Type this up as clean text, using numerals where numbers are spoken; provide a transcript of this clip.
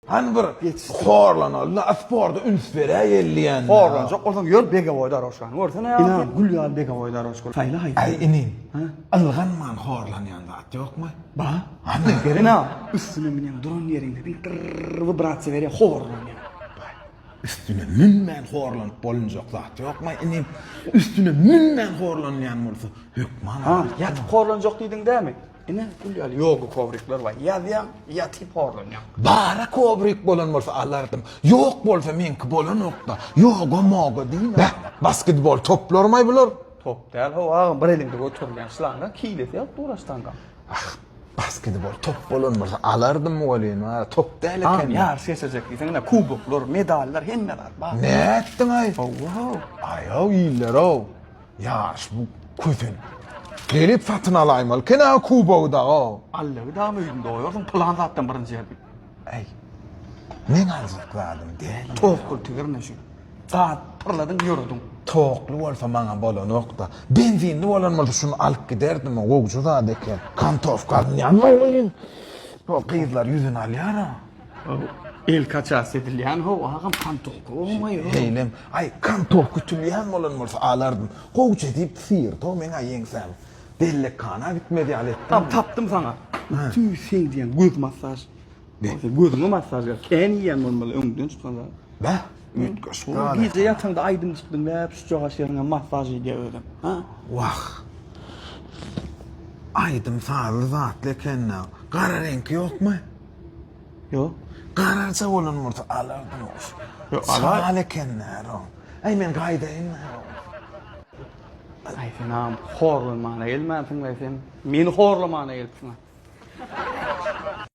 Hany bir horlanaly-da, sporda üns beräýeli diýende. Horlanjak bolsaň ýör begewoý daroşkany görsene ýa. Ina gül ýaly begewoý daroşka. Saýla haýsy. Äý inim, ylganman horlanýan zat ýokmy? Ba. Hany. Ina üstüne münýäň duran ýeriňde diň dyrr wibrasiýa berýär horlanýaň. Baý. Üstüne münmän horlanyp bolunjak zat ýokmy inim? Üstüne münmän horlanylýan bolsa hökman. Ha, ýatyp horlanjak diýdiň dämi? Ine, gül ýaly ýoga kowrikler bar. Ýazýaň, ýatyp horlanýaň. Bara kowrik bolan bolsa alardym. Ýok bolsa meňki bolanokda. Ýoga moga diýme. Beh, basketbol toplarmaý bular? Top däl how agam, bir eliňde göterilýän şlanga, kilesi ýalyp dur ştanga. Ah, basketbol top bolan bolsa alardym welin, ha, top däl eken. Agam, ýaryş geçirjek diýseň, ine, kuboklar, medallar, hemme zat bar. Nätdiň-aý? Hawa-how. Aý-ow, iller-ow. Ýaş bu kösen. Gelip satyn alaýmaly eken-ä kubogy dagy. Allagi dagam öýüňde goýarsyň pylan zatdan birinji ýerde. Äý. Meň aljak zadym däl. Tokly tigirine şu. Gaz pyrladyň ýörediň. Tokly bolsa maňa bolanok-da. Benzinli bolan bolsa şuny alyp giderdim, gowja zat eken. Kantowka alynýanmy welin, o gyzlar ýüzüni alýar-a. El kaças edilýän how agam kantowka bolmaý. Heýlem, aý kantowka ütülýän bolan bolsa alardym. Gowja diýip syrdy-ow meň-ä ýeňsäm. Dellekhana gitmez ýaly etdim. Tam tapdym saňa. Tüý seň diýen göz massaž. Sen gözüňe massaž ber. Kän iýen bolmaly öňden çykan zat. Beh, üýtgeşik zat. Gije ýataňda aýdymjyk diňläp şujagaş ýeriňe massaž edýär özem. Ha? Wah. Aýdym sazly zatly eken-dä. Gara reňki ýokmy? Ýok. Garaja bolan bolsa alardym oş. Ýok, ala. Çal ekenler o. Aý men gaýdaýyn. Aý sen agam horlanmana gelmänsiň-le sen. Meni horlamana gelipsiň.